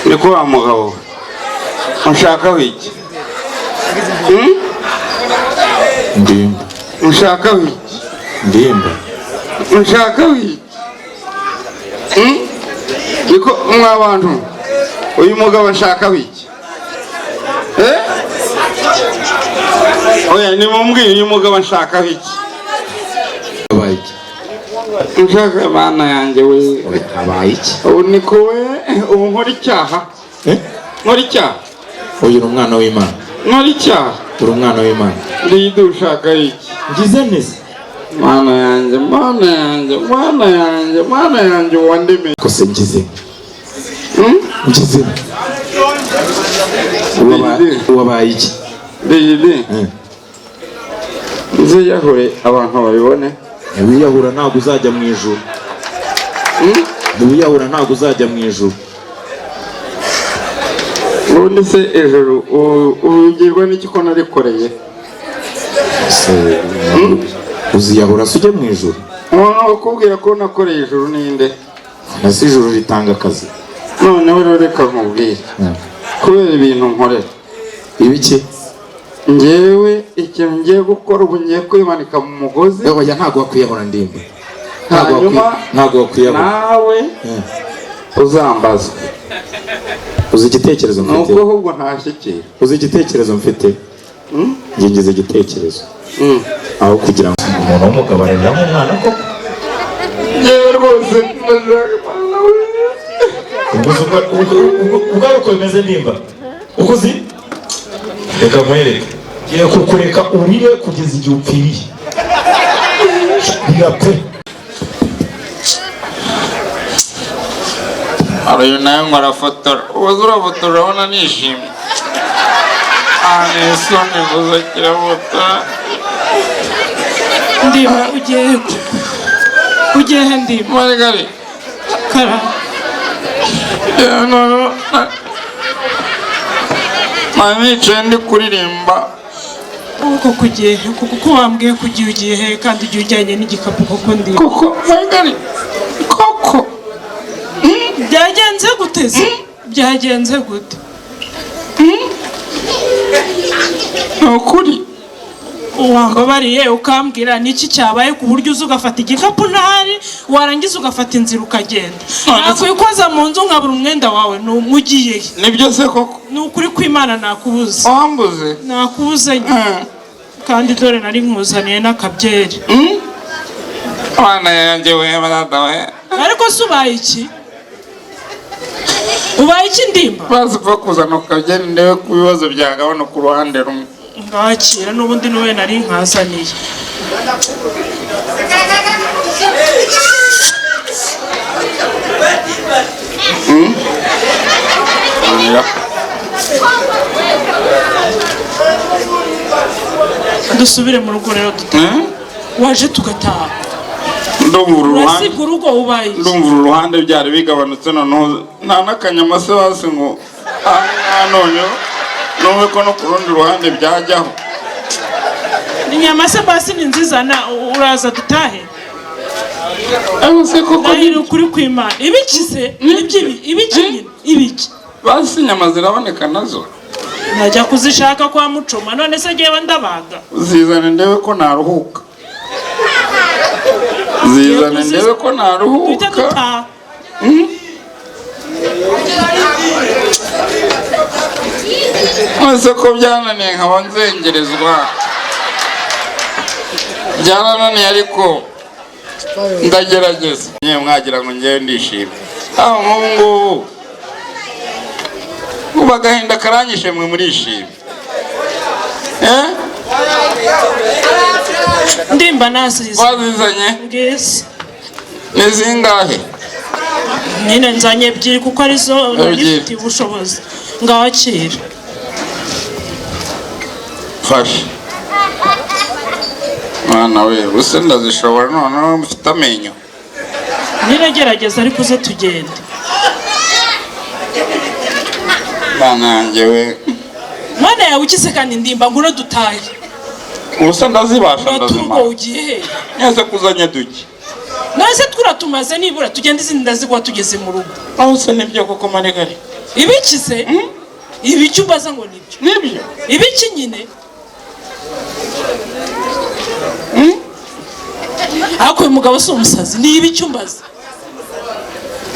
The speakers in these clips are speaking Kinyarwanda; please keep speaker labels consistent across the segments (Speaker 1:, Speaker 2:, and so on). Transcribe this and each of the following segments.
Speaker 1: Niko wa mugabo we, unshakaho iki?
Speaker 2: Ndimba.
Speaker 1: Unshakaho iki?
Speaker 2: Ndimba.
Speaker 1: Unshakaho iki? Niko mwa bantu, uyu mugabo anshakaho iki? Eh? Oya, nimumbwire, uyu mugabo anshakaho iki?
Speaker 2: Habaye iki?
Speaker 1: Nshaka mana yanjye we.
Speaker 2: Oya, habaye iki?
Speaker 1: Ubu niko we, ubu nkora icyaha?
Speaker 2: Eh?
Speaker 1: Nkora icyaha?
Speaker 2: Oya, uri umwana w'Imana.
Speaker 1: Nkora icyaha?
Speaker 2: Uri umwana w'Imana.
Speaker 1: Ndiyide, ushaka iki?
Speaker 2: Ngize neza.
Speaker 1: Mana yanjye, mana yanjye, mana yanjye, mana yanjye wandemeye.
Speaker 2: Ko se ngize?
Speaker 1: Hmm?
Speaker 2: Ngize. Wabaye iki?
Speaker 1: Ndiyide.
Speaker 2: Eh.
Speaker 1: Nziyahure abantu babibone.
Speaker 2: Ntiwiyahura, ntabwo uzajya mu ijuru. Ntiwiyahura, ntabwo uzajya mu ijuru.
Speaker 1: Ubundi se ijuru ubibwirwa n'iki ko narikoreye?
Speaker 2: Se uziyahura se ujye mu ijuru?
Speaker 1: Umuntu ukubwira ko nakoreye ijuru ninde?
Speaker 2: Nase ijuru ritanga akazi?
Speaker 1: Noneho rero reka nkubwire, kubera ibintu nkorera.
Speaker 2: Ibiki?
Speaker 1: Ngewe ikintu ngiye gukora ubu, ngiye kwimanika mu mugozi.
Speaker 2: Oya, ntabwo wakwiyahura, Ndimba. Ntabwo
Speaker 1: Hanyuma
Speaker 2: ntabwo wakwiyahura.
Speaker 1: nawe uzambaza.
Speaker 2: Uzi igitekerezo
Speaker 1: Ni
Speaker 2: mfite?
Speaker 1: uko ahubwo ntashyikira.
Speaker 2: Uzi igitekerezo mfite? Njye ngize igitekerezo. Aho kugira ngo umuntu w'umugabo ararira nk'umwana koko.
Speaker 1: Ngewe rwose ndashaka Imana we.
Speaker 2: Ubwo ubwo ari uko bimeze, Ndimba, uko uzi, reka nkwereke, ngiye kukureka urire kugeza igihe upfiriye. Rira pe.
Speaker 1: Uyu nawe ngo arafotora, ubu urafotora, urabona nishimye? Ah, ni isoni gusa, kirafotora.
Speaker 3: Ndimba, ugiye he? Ugiye he, Ndimba?
Speaker 1: Marigari.
Speaker 3: Kara.
Speaker 1: Yewe, noneho nari nicaye ndi kuririmba.
Speaker 3: Uko kugiye he kuko wambwiye ko ugiye, ugiye he kandi ugiye ujyanye n'igikapu koko, Ndimba?
Speaker 1: Koko Marigari, koko.
Speaker 3: Byagenze gute se? Byagenze gute?
Speaker 1: Ni ukuri.
Speaker 3: Wambabariye ukambwira niki cyabaye ku buryo uza ugafata igikapu ntahari, warangiza ugafata inzira ukagenda, nakwikoza mu nzu nkabura umwenda wawe? Ni ugiye he?
Speaker 1: Nibyo se koko?
Speaker 3: Ni ukuri kw'Imana, nakubuze.
Speaker 1: Wambuze?
Speaker 3: Nakubuze nyine. Kandi dore nari nkuzaniye n'akabyeri.
Speaker 1: Abana yanjye we, barada we.
Speaker 3: Ariko se ubaye iki? Ubaye iki, Ndimba?
Speaker 1: Bazi upfa kuzana ukabyeri ndebe ko ibibazo byagabanuka uruhande rumwe.
Speaker 3: Ngakira, n'ubundi niwe nari nkazaniye.
Speaker 1: Oya.
Speaker 3: Dusubire mu rugo rero, dutaha. Waje tugataha.
Speaker 1: Ndumva uru ruhande
Speaker 3: Urasiga urugo, ubaye iki?
Speaker 1: Ndumva uru ruhande byari bigabanutse noneho, nta n'akanyama se basi ngo aha noneho numve ko no ku rundi ruhande byajyaho.
Speaker 3: Inyama se basi ni nziza na uraza dutahe.
Speaker 1: Ariko se koko?
Speaker 3: Ndahira ukuri kw'Imana, ibiki se ibyo, ibiki nyine, ibiki?
Speaker 1: Basi inyama ziraboneka nazo?
Speaker 3: Najya kuzishaka kwa Mucoma, none se ngewe ndabaga?
Speaker 1: Zizane ndebe ko naruhuka, zizane ndebe ko
Speaker 3: Duhite
Speaker 1: naruhuka.
Speaker 3: dutaha.
Speaker 1: Mwese ko byananiye nkaba nzengerezwa, byarananiye ariko ndagerageza. Nyewe mwagira ngo ngewe ndishimye aho nk'ubu ngubu, ubu agahinda karanyishe, mwe murishimye, eh?
Speaker 3: Ndimba, nazize.
Speaker 1: Wazizanye?
Speaker 3: Ngizi.
Speaker 1: Ni zingahe?
Speaker 3: Nyine nzanye ebyiri kuko arizo
Speaker 1: Ebyiri.
Speaker 3: nifitiye ubushobozi, ngakira.
Speaker 1: Fashe mwana we, gusa ndazishobora noneho mfite amenyo?
Speaker 3: Nyine gerageza, ariko uze tugende.
Speaker 1: Mwana yanjye we.
Speaker 3: Mwana yawe ukize kandi, Ndimba, ngwino dutahe.
Speaker 1: Ubusa ndazibasha?
Speaker 3: Uraturugo.
Speaker 1: Ndazimara.
Speaker 3: Ugiye he?
Speaker 1: Mwese kuzanye duke.
Speaker 3: None se twuratumara? uratumaze nibura tugende izindi ndaziguha tugeze mu rugo.
Speaker 1: Aho se nibyo koko Marigari?
Speaker 3: Ibiki se? Ibiki umbaza ngo nibyo?
Speaker 1: Nibyo.
Speaker 3: Ibiki nyine? Ariko uyu mugabo si umusazi, ni ibiki umbaza?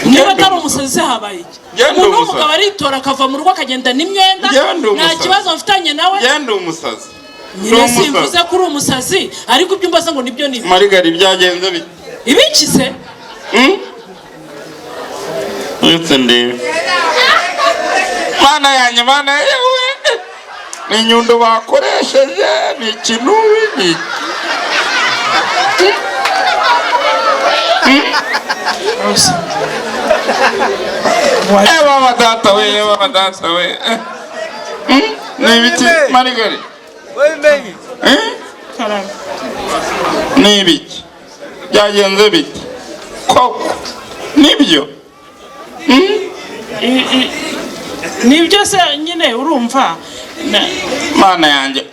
Speaker 3: Niba atari umusazi se habaye iki?
Speaker 1: Genda
Speaker 3: Umuntu
Speaker 1: umusazi.
Speaker 3: w'umugabo aritora akava mu rugo akagenda n'imyenda,
Speaker 1: Genda
Speaker 3: nta
Speaker 1: umusazi.
Speaker 3: kibazo mfitanye nawe.
Speaker 1: Genda umusazi.
Speaker 3: Nyine simvuze ko uri umusazi, ariko ibyo umbaza ngo nibyo nibyo.
Speaker 1: Marigari byagenze bite?
Speaker 3: Ibiki se?
Speaker 1: Uretse ndebe. Mana yanjye, mana yewe. Ni inyundo bakoresheje, ni ikinubi, ni Baba data we, baba data we. Ni ibiki Marigari? Ni ibiki? Byagenze bite? Koko nibyo?
Speaker 3: Nibyo se nyine urumva?
Speaker 1: Mana yanjye.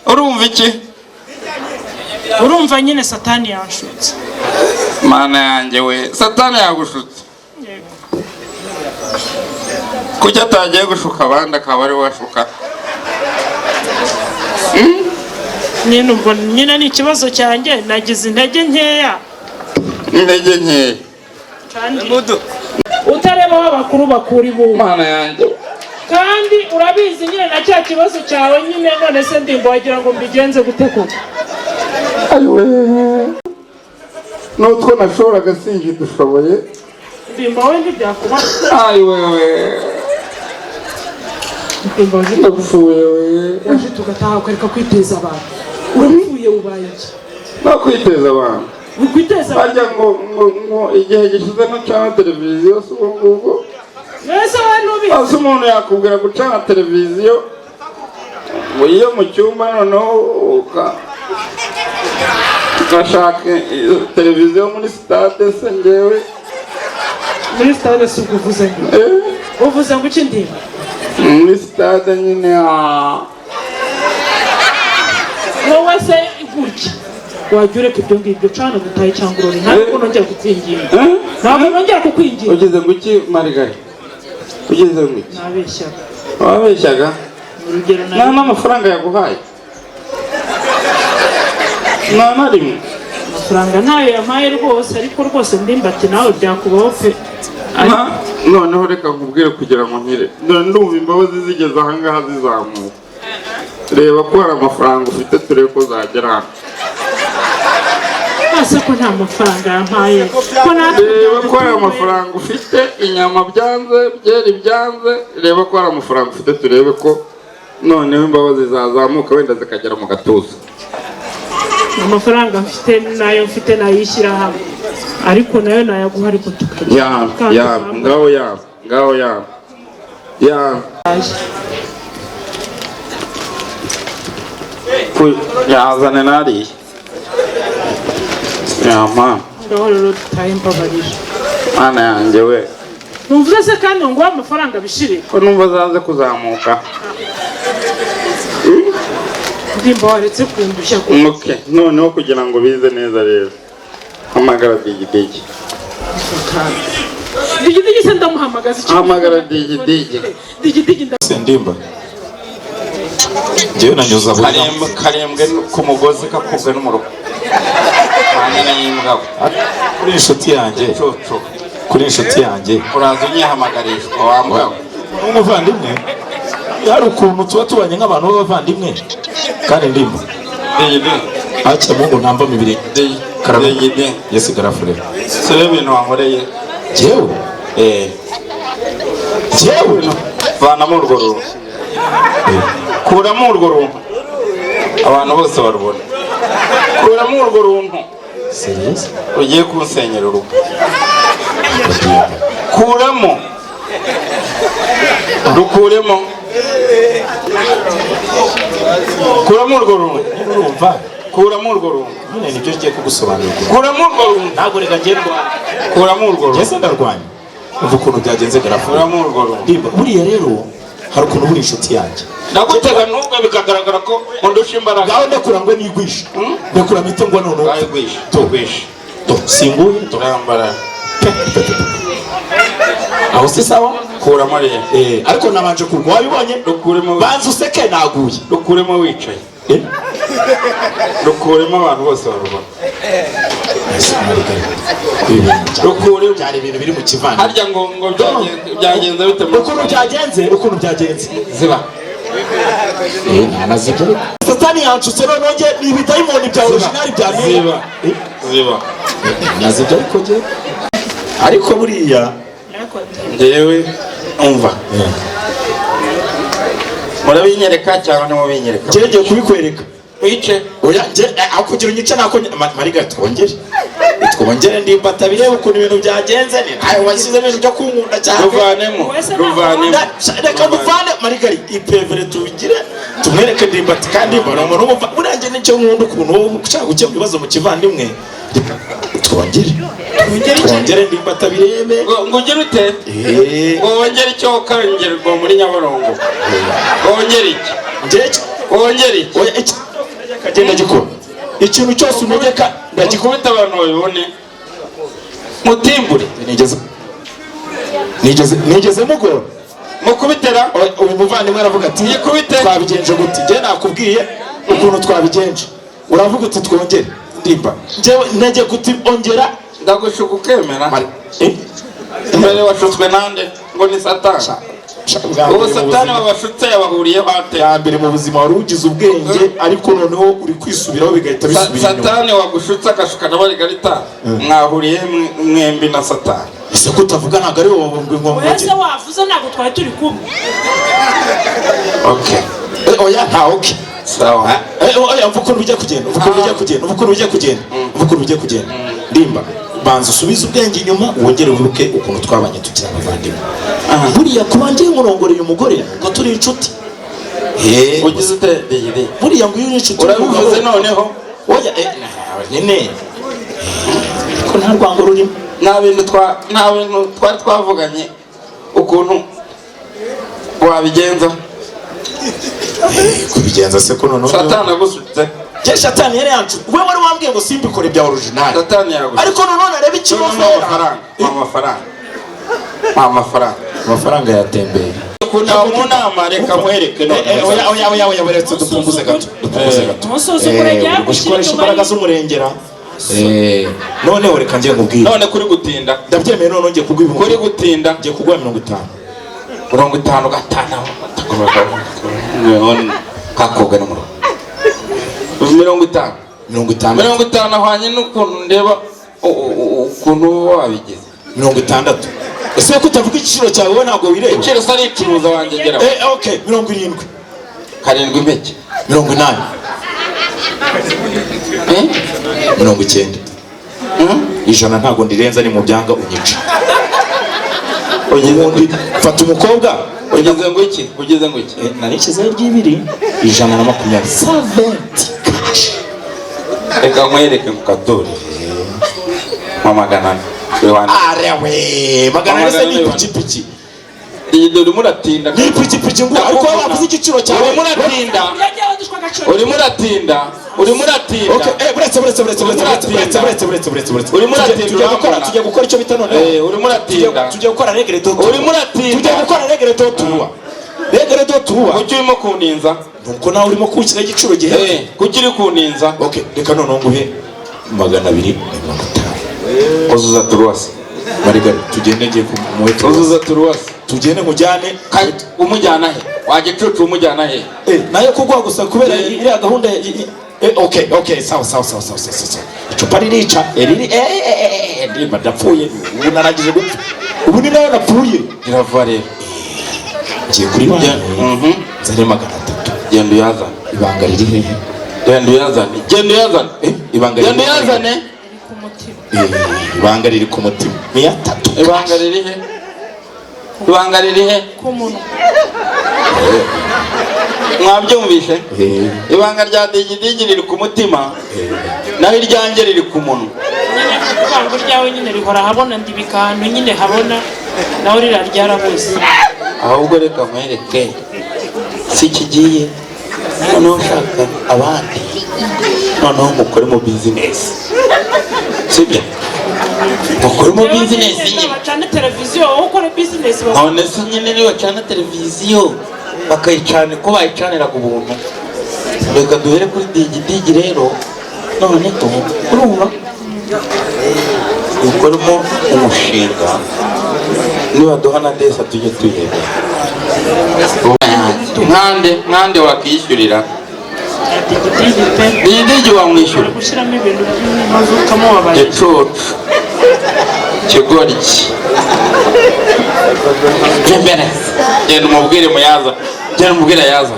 Speaker 1: Urumva iki?
Speaker 3: Urumva nyine Satani yanshutse.
Speaker 1: Mana yanjye we, Satani yagushutse. Kuki atagiye gushuka abandi akaba ari we ashuka?
Speaker 3: Nyine ubwo nyine ni ikibazo cyanjye, nagize intege nkeya.
Speaker 1: Intege nkeya.
Speaker 3: Kandi utareba aho abakuru bakura ibumba.
Speaker 1: Mana yanjye.
Speaker 3: Kandi urabizi nyine na cya kibazo cyawe nyine, none se ndimba wagira ngo mbigenze gute koko?
Speaker 1: Ayiwe. N'utwo nashoboraga singidushoboye.
Speaker 3: Ndimba wowe ntibyakuba.
Speaker 1: Ayiwe we.
Speaker 3: Ndimba waje
Speaker 1: Ndapfuye we.
Speaker 3: waje tugataha ukareka kwiteza abantu. Urapfuye ubaye iki?
Speaker 1: No kwiteza abantu.
Speaker 3: Ukwiteza abantu.
Speaker 1: Bajya ngo ngo igihe gishize ntacana televiziyo si ubwo ngubwo.
Speaker 3: Mbese wowe ntubizi?
Speaker 1: Ese umuntu yakubwira gucana televiziyo ngo iyo mu cyumba noneho ugashaka televiziyo muri stade se ngewe?
Speaker 3: Muri stade si ubwo uvuze ngo? Uvuze ngo iki ndimba?
Speaker 1: Muri stade nyine.
Speaker 3: Wowe se gutya wajya ureka ibyo ngibyo, cana dutahe cyangwa urore, ntabwo nongera kukwinginga. Ntabwo nongera kukwinginga.
Speaker 1: Ugeze ngo iki Marigari? Ugeze ngo iki?
Speaker 3: Nabeshyaga.
Speaker 1: Wabeshyaga?
Speaker 3: Urugero
Speaker 1: Nta n'amafaranga yaguhaye? Nta na rimwe?
Speaker 3: Amafaranga ntayo yampaye rwose, ariko rwose ndimba ati nawe byakubaho pe.
Speaker 1: Noneho reka nkubwire kugira ngo nkire. Ndumva imbabazi zigeze aha ngaha zizamuka. Reba ko hari amafaranga ufite turebe ko zagera hano.
Speaker 3: Ese ko nta mafaranga yampaye?
Speaker 1: Reba ko hari amafaranga ufite, inyama byanze, byeri byanze, reba ko hari amafaranga ufite turebe ko noneho imbabazi zazamuka wenda zikagera mu gatuza.
Speaker 3: Amafaranga mfite nayo mfite nayishyira hamwe, ariko nayo nayaguha ariko tukajya.
Speaker 1: Ya, ngaho ya, ngaho ya. Ya. Yazane nariye. Yama.
Speaker 3: Ngaho rero dutahe mbabarira.
Speaker 1: Mana yanjye we.
Speaker 3: Numva se kandi ngo amafaranga bishire.
Speaker 1: Ko numva zaze kuzamuka.
Speaker 3: Ndimba waretse kundushya ko.
Speaker 1: Okay, noneho kugira ngo bize neza rero. Hamagara Digidigi.
Speaker 3: Digidigi se ndamuhamagaza iki?
Speaker 1: Hamagara Digidigi.
Speaker 3: Digidigi
Speaker 2: ndimba. Njyewe nanyuza
Speaker 1: buri karembwe ku mugozi kakubwe n'umuruko. Hanyuma y'imbwa.
Speaker 2: Kuri inshuti yanjye. Kuri inshuti yanjye.
Speaker 1: Uraza unyihamagarishwa wa mbwa.
Speaker 2: N'umuvandimwe. Hari ukuntu tuba tubanye nk'abantu b'abavandimwe. Kandi ndimba. Acha Mungu namba mibiri.
Speaker 1: Digidigi.
Speaker 2: Yesu garafure.
Speaker 1: Sire ibintu wankoreye.
Speaker 2: Jewe? Jewe?
Speaker 1: Vanamo urwo runtu. Kuramo urwo runtu. Abantu bose barubona. Kuramo urwo runtu.
Speaker 2: Serious?
Speaker 1: Ugiye kunsenyera urugo. Kuramo. Rukuremo. Kuramo urwo runtu.
Speaker 2: Urumva?
Speaker 1: Kuramo urwo runtu.
Speaker 2: Nyine nibyo ngiye kugusobanurira.
Speaker 1: Kuramo urwo runtu.
Speaker 2: Ntabwo reka ngiye ndwanya.
Speaker 1: Kuramo urwo runtu.
Speaker 2: Njye ndarwanya. Umva ukuntu byagenze garafure.
Speaker 1: Kuramo urwo runtu.
Speaker 2: Ndimba buriya rero hari ukuntu buri inshuti yanjye.
Speaker 1: Ndagutega nubwo bikagaragara ko undusha imbaraga.
Speaker 2: Ngaho ndakura ngo nigwishe. Ndakura mito ngo none.
Speaker 1: Ngaho igwishe. Tugwishe.
Speaker 2: Do, singuye do.
Speaker 1: Turambara.
Speaker 2: Pe, pe, pe, pe. Aho si sawa?
Speaker 1: Kuramo rero.
Speaker 2: Ariko nabanje kugwa, wabibonye?
Speaker 1: Rukuremo.
Speaker 2: Banza useke, naguye.
Speaker 1: Rukuremo wicaye. Rukuremo abantu bose barubona. Rukuremo.
Speaker 2: Byari ibintu biri mu kivandimwe.
Speaker 1: Harya ngo byagenze bite muri
Speaker 2: Ukuntu byagenze, ukuntu byagenze.
Speaker 1: Ziba.
Speaker 2: Ntanazibyo. Satani yanshutse, noneho njye ni ibidayimoni bya original bya.
Speaker 1: Ziba. Ziba.
Speaker 2: Nazibyo, ariko njye, ariko buriya
Speaker 1: Njyewe umva. Murabinyereka cyangwa ntimubinyereka?
Speaker 2: Njye ngiye kubikwereka.
Speaker 1: Wice.
Speaker 2: Oya, njye aho kugira unyice nako Mariga, twongere twongere, ndimbata birebe ukuntu ibintu byagenze. Ni nawe washyize ibintu byo kunkunda cyane.
Speaker 1: Ruvanemo. Ruvanemo.
Speaker 2: Reka duvane Marigari ipevere, tubigire tumwereke ndimbati. Kandi mbona umuntu wumva buriya njye nicyo nkunda, ukuntu wowe ushaka gukemura ibibazo mu kivandimwe. Reka twongere twongere, ndimbata birebe.
Speaker 1: Ngo ugire ute?
Speaker 2: Eh,
Speaker 1: Ngo wongere icyo kongerwa muri Nyabarongo? Wongere iki?
Speaker 2: Njye
Speaker 1: Wongere iki?
Speaker 2: Oya, iki kagenda gikora ikintu cyose untegeka ndagikora.
Speaker 1: Gikubita abantu babibone. Mutimbure.
Speaker 2: Nigeze mugora?
Speaker 1: Mukubitera.
Speaker 2: Oya, uyu muvandimwe aravuga ati
Speaker 1: Yikubite.
Speaker 2: twabigenje gute? Njye nakubwiye ukuntu twabigenje, uravuga uti twongere. Ndimba, njyewe ntege kuti ongera.
Speaker 1: Ndagushuka ukemera.
Speaker 2: Eh?
Speaker 1: Mbere washutswe nande? Ngo ni Satani.
Speaker 2: Bwa
Speaker 1: Ubu
Speaker 2: mbere mu
Speaker 1: Satani
Speaker 2: buzima-
Speaker 1: wabashutse yabahuriyeho ate?
Speaker 2: Bwa mbere mu buzima wari ugize ubwenge, ariko noneho uri kwisubiraho bigahita bisubira inyuma.
Speaker 1: Satani wagushutse agashuka na Marigarita, mwahuriye mwembi na Satani?
Speaker 2: Ese ko utavuga? Ntabwo ari wowe ngo ngo
Speaker 3: Wese wavuze, ntabwo twari turi kumwe.
Speaker 1: Okay.
Speaker 2: Oya, nta okay.
Speaker 1: Sawa.
Speaker 2: Oya, mva ukuntu bijya kugenda, mva ukuntu bijya kugenda, mva ukuntu bijya kugenda, mva ukuntu bijya kugenda. Ndimba, banza usubize ubwenge inyuma, wongere wibuke ukuntu twabanye tukiri abavandimwe. Buriya kuba ngiye nkurongoreye umugore ngo turi inshuti.
Speaker 1: Ugize ute, Digidi?
Speaker 2: Buriya ngo iyo uri inshuti
Speaker 1: Urabivuze
Speaker 2: n'umugabo-
Speaker 1: noneho.
Speaker 2: Oya, nyine ko nta rwango rurimo.
Speaker 1: Nta bintu twari twavuganye ukuntu wabigenza.
Speaker 2: Kubigenza se ko noneho
Speaker 1: Satani agusutse.
Speaker 2: Njye Satani yari yanshuti, we wari wambwiye ngo simbikore bya original.
Speaker 1: Satani yagusutse.
Speaker 2: Ariko noneho nareba ikibazo.
Speaker 1: Noneho amafaranga, amafaranga, amafaranga.
Speaker 2: Amafaranga yatembeye.
Speaker 1: Kunaba mu nama, reka nkwereke
Speaker 2: Eh,
Speaker 1: none.
Speaker 2: oya oya oya oya, buretse dupunguze gato, dupunguze gato.
Speaker 3: Umusuzugure
Speaker 2: Uri
Speaker 3: jya
Speaker 2: gukoresha
Speaker 3: gushyira
Speaker 2: imbaraga z'umurengera. Noneho reka ngiye nkubwire.
Speaker 1: None kuri gutinda.
Speaker 2: Ndabyemeye, none ngiye kuguha
Speaker 1: Kuri
Speaker 2: ibihumbi
Speaker 1: gutinda.
Speaker 2: Ngiye kuguha 50.
Speaker 1: 50, gatanu, kakoga no murugo, 50.
Speaker 2: 50.
Speaker 1: 50 ahwanye n'ukuntu ndeba ukuntu uba wabigize.
Speaker 2: 60. Ese ko utavuga igiciro cyawe, wowe ntabwo wireba?
Speaker 1: Igiciro se aricuruza wanjye geraho.
Speaker 2: Okay, 70.
Speaker 1: Karindwi impeke.
Speaker 2: 80.
Speaker 1: Eh?
Speaker 2: 90.
Speaker 1: Hmm?
Speaker 2: 100 ntabwo ndirenza, ni mu byanga unyica.
Speaker 1: Ugeze
Speaker 2: Ubundi fata umukobwa.
Speaker 1: Ugeze ngo iki? Ugeze ngo iki?
Speaker 2: Nari nshyizeho ry'ibiri, 120, 120 cash.
Speaker 1: Reka nkwereke mu kadori nka 400.
Speaker 2: Arewe, 400 se ni ipikipiki?
Speaker 1: Iyi dore urimo uratinda.
Speaker 2: Ni ipikipiki ngo, ariko wowe wavuze igiciro cyawe.
Speaker 1: Urimo uratinda. Urimo uratinda, urimo uratinda.
Speaker 2: Okay, buretse buretse buretse buretse buretse buretse buretse buretse buretse.
Speaker 1: Urimo uratinda,
Speaker 2: Tugiye gukora
Speaker 1: urambona.
Speaker 2: Tugiye gukora icyo bita noneho.
Speaker 1: Urimo uratinda.
Speaker 2: Tugiye gukora règle de trois.
Speaker 1: Urimo uratinda.
Speaker 2: Tugiye gukora règle de trois. Règle de trois.
Speaker 1: Kuki urimo kuninza?
Speaker 2: Nuko nawe urimo kuwushyiraho igiciro gihenze.
Speaker 1: Kuki uri kuninza?
Speaker 2: Okay, reka noneho nguhe 250.
Speaker 1: Uzuza turuwasi.
Speaker 2: Marigari, tugende, ngiye kumuhe.
Speaker 1: Uzuza turuwasi.
Speaker 2: Tugende nkujyane.
Speaker 1: Umujyana he? Wagicucu, umujyana he?
Speaker 2: Nayo kuguha gusa kubera iriya gahunda okay okay, sawa sawa sawa sawa sawa sawa. Icupa ririca, riri ndimba ndapfuye ubu, narangije gupfa ubu, ni nayo napfuye.
Speaker 1: Iravuga rero.
Speaker 2: Ngiye kuri banki
Speaker 1: Mhm.
Speaker 2: nzane 300.
Speaker 1: Genda uyazane.
Speaker 2: Ibanga riri hehe?
Speaker 1: Genda uyazane, genda uyazane.
Speaker 2: Ibanga riri
Speaker 1: Genda uyazane.
Speaker 2: Ibanga riri ku mutima, ni atatu.
Speaker 1: Ibanga riri he? Ibanga riri he?
Speaker 3: Ku munwa.
Speaker 1: Mwabyumvishe?
Speaker 2: Eh,
Speaker 1: Ibanga rya Digidigi riri ku mutima, naho iryanjye riri ku munwa.
Speaker 3: Nyine kuvuga ngo iryawe nyine rihora habona, ndibika ahantu nyine habona, nawe ririya ryarabuze.
Speaker 1: Ahubwo reka nkwereke, si kigiye noneho ushaka abandi, noneho mukore mu bizinesi. Sibyo, bakoremo business nyine.
Speaker 3: Bacana televiziyo, wowe ukora business.
Speaker 1: None se nyine nibacana televiziyo bakayicana, ko bayicaniraga ubuntu? Reka duhere kuri Digidigi rero. None urumva dukoremo umushinga, nibaduha na desa tujye tuyemera. Nkande nkande wakishyurira?
Speaker 3: Digidigi pe.
Speaker 1: Digidigi wamwishyura?
Speaker 3: Gushyiramo ibintu by'imimaze ukamubabarira.
Speaker 1: Gicucu, kigoryi, jya imbere, genda umubwire muyaza, genda umubwire yaza.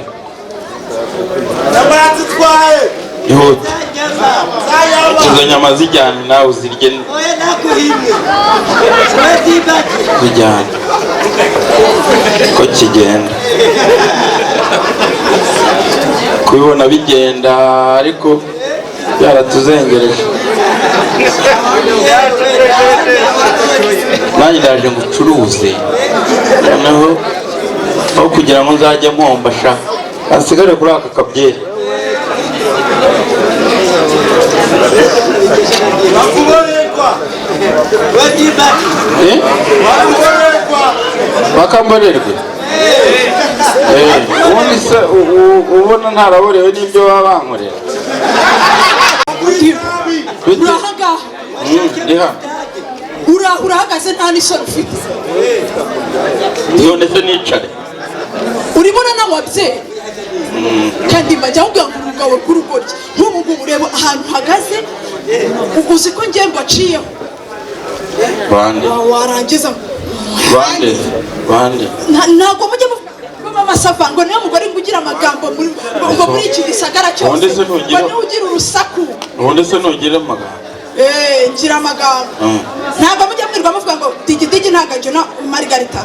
Speaker 4: Barazitwaye.
Speaker 1: Ihute, izo nyama zijyane nawe uzirye.
Speaker 4: Oya, nakuhimye we.
Speaker 1: Zijyane ko kigenda kubibona bigenda, ariko byaratuzengereje. Nanjye ndaje ngo ucuruze, noneho aho kugira ngo nzajye mpomba sha, hasigare kuri aka kabyeri.
Speaker 4: Bakuborerwa we dibaki.
Speaker 1: Eh?
Speaker 4: Bakuborerwa.
Speaker 1: Bakamborerwe. Ubundi se ubona ntaraborewe n'ibyo baba bankorera? Bite?
Speaker 5: Urahangaha?
Speaker 1: Ndi hano.
Speaker 5: Uraho urahagaze, nta n'isoni ufite?
Speaker 1: None se nicare?
Speaker 5: Urimo urananywa byeri kandi mbajya ahubwo ngo urugabo rw'urugoryi nk'ubu ngubu, ureba ahantu uhagaze, uzi ko ngiye mbaciyeho.
Speaker 1: Bande?
Speaker 5: Warangiza.
Speaker 1: Bande, bande?
Speaker 5: Ntabwo mujya muvuga amasava ngo niyo mugore ngo ugira amagambo ngo muri iki gisagara cyose.
Speaker 1: Ubundi se
Speaker 5: ngo niwe ugira urusaku.
Speaker 1: Ubundi se ntugira amagambo?
Speaker 5: Eh, ngira amagambo. Ntabwo mujya mwirwa muvuga ngo Digidigi ntabwo ajya Marigarita.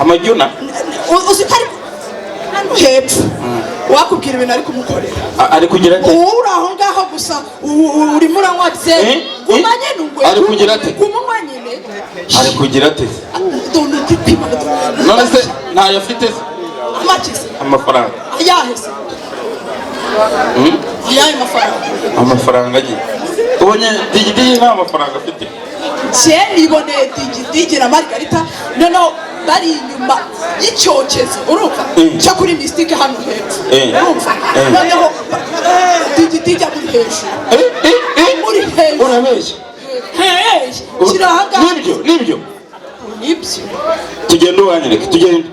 Speaker 1: Amajyuna.
Speaker 5: Uzi ko ari hano hepfo, wakubwira ibintu ari kumukorera.
Speaker 1: Ari kugira ate?
Speaker 5: Uwo uri aho ngaho gusa, urimo uranywa byeri.
Speaker 1: Eh?
Speaker 5: Guma nyine ungwe.
Speaker 1: Ari kugira ate?
Speaker 5: Guma nyine.
Speaker 1: Ari kugira ate?
Speaker 5: Dore kwipima.
Speaker 1: None se ntayo afite se?
Speaker 5: Amakize.
Speaker 1: Amafaranga.
Speaker 5: Ayahe se? Ayahe mafaranga?
Speaker 1: Amafaranga nyine, ubonye Digidigi nta mafaranga afite.
Speaker 5: Njye niboneye Digidigi na Margarita noneho bari inyuma y'icyokezo, urumva, cyo kuri Mystique hano hepfo. Urumva, noneho Digidigi amuri hejuru.
Speaker 1: Eh, eh, eh.
Speaker 5: Amuri hejuru.
Speaker 1: Urabeshya.
Speaker 5: Hey, kiri ahangaha.
Speaker 1: Nibyo, nibyo?
Speaker 5: Nibyo.
Speaker 1: Tugende, uwanyereke, tugende.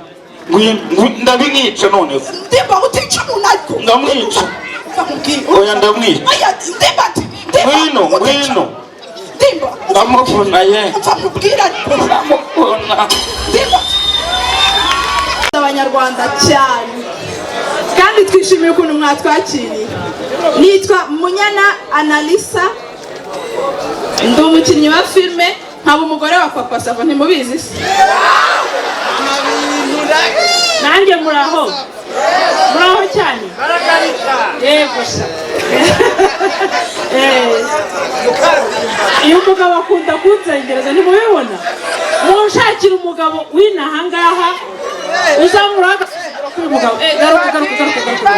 Speaker 1: Ndabimwica noneho.
Speaker 5: Ndimba, utica umuntu ariko.
Speaker 1: Ndamwica.
Speaker 5: Ndamubwira.
Speaker 1: Oya, ndamwica.
Speaker 5: Oya, ndimba ati ndimba.
Speaker 1: Ngwino.
Speaker 5: Utica.
Speaker 1: Ngwino.
Speaker 5: Ndimba.
Speaker 1: Ndamubona ye.
Speaker 5: Umva nkubwira ariko.
Speaker 1: Ndamubona.
Speaker 5: Ndimba. Abanyarwanda cyane, kandi twishimiye ukuntu mwatwakiriye. Nitwa Munyana Analisa, ndi umukinnyi wa filime, nkaba umugore wa Papa Sava. Ntimubizi se?
Speaker 3: Nanjye muraho, muraho cyane. Yego sha. Iyo umugabo akunda kunzengereza, ntimubibona? Munshakira umugabo w'inaha ngaha uzamura agasuzuguro k'uyu mugabo. Garuka, garuka, garuka, garuka,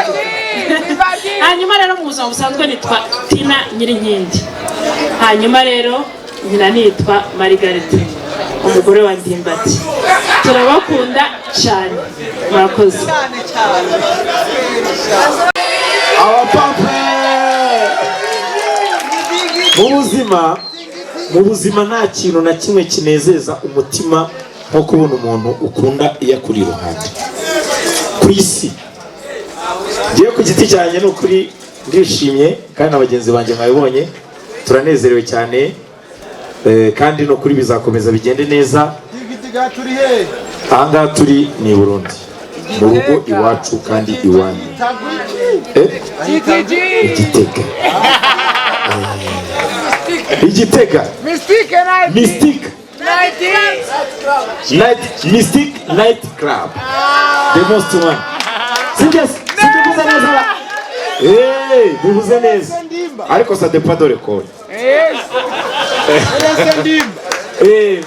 Speaker 3: garuka. Hanyuma rero mu buzima busanzwe nitwa Tina Nyirinkindi, hanyuma rero nyina nitwa Marigarita, umugore wa Ndimbati. Turabakunda cyane, murakoze.
Speaker 2: Abapape, mu buzima nta kintu na kimwe kinezeza umutima nko kubona umuntu ukunda iyo akuri iruhande ku isi. Ngewe ku giti cyanjye ni ukuri ndishimye, kandi na bagenzi banjye mwabibonye, turanezerewe cyane. Kandi ni ukuri bizakomeza bigende neza.
Speaker 4: Turi he?
Speaker 2: Ahangaha turi ni i Burundi, mu rugo iwacu kandi iwanyu. Igitega, Igitega, Mystic Night, Mystic Night Club, the most one. Sibyo? Sibyo, bivuze neza ba? Bivuze neza, ariko ça dépend de l'école.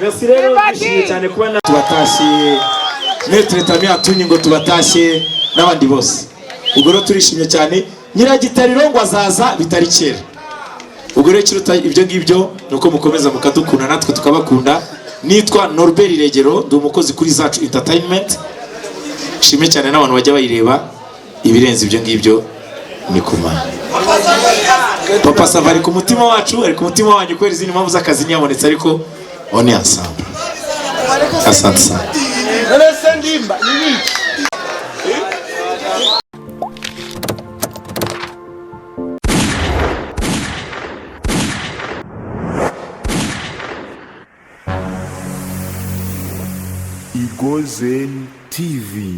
Speaker 2: Merci rero, ndishimye cyane kuba na tubatashye, Maître Tami atunye ngo tubatashye n'abandi bose. Ubwo rero turishimye cyane. Nyiragitariro ngo azaza bitari kera. Ubwo rero ikiruta ibyo ngibyo ni uko mukomeza mukadukunda natwe tukabakunda. Nitwa Norbert Regero, ndi umukozi kuri Zacu Entertainment. Nshime cyane n'abantu bajya bayireba. Ibirenze ibyo ngibyo ni kumana. Papa Sava ari ku mutima wacu, ari ku mutima wanyu kubera izindi mpamvu z'akazi ntiyabonetse, ariko on est ensemble. Asante sana.
Speaker 4: None se Ndimba ni biki?
Speaker 6: Igozen TV.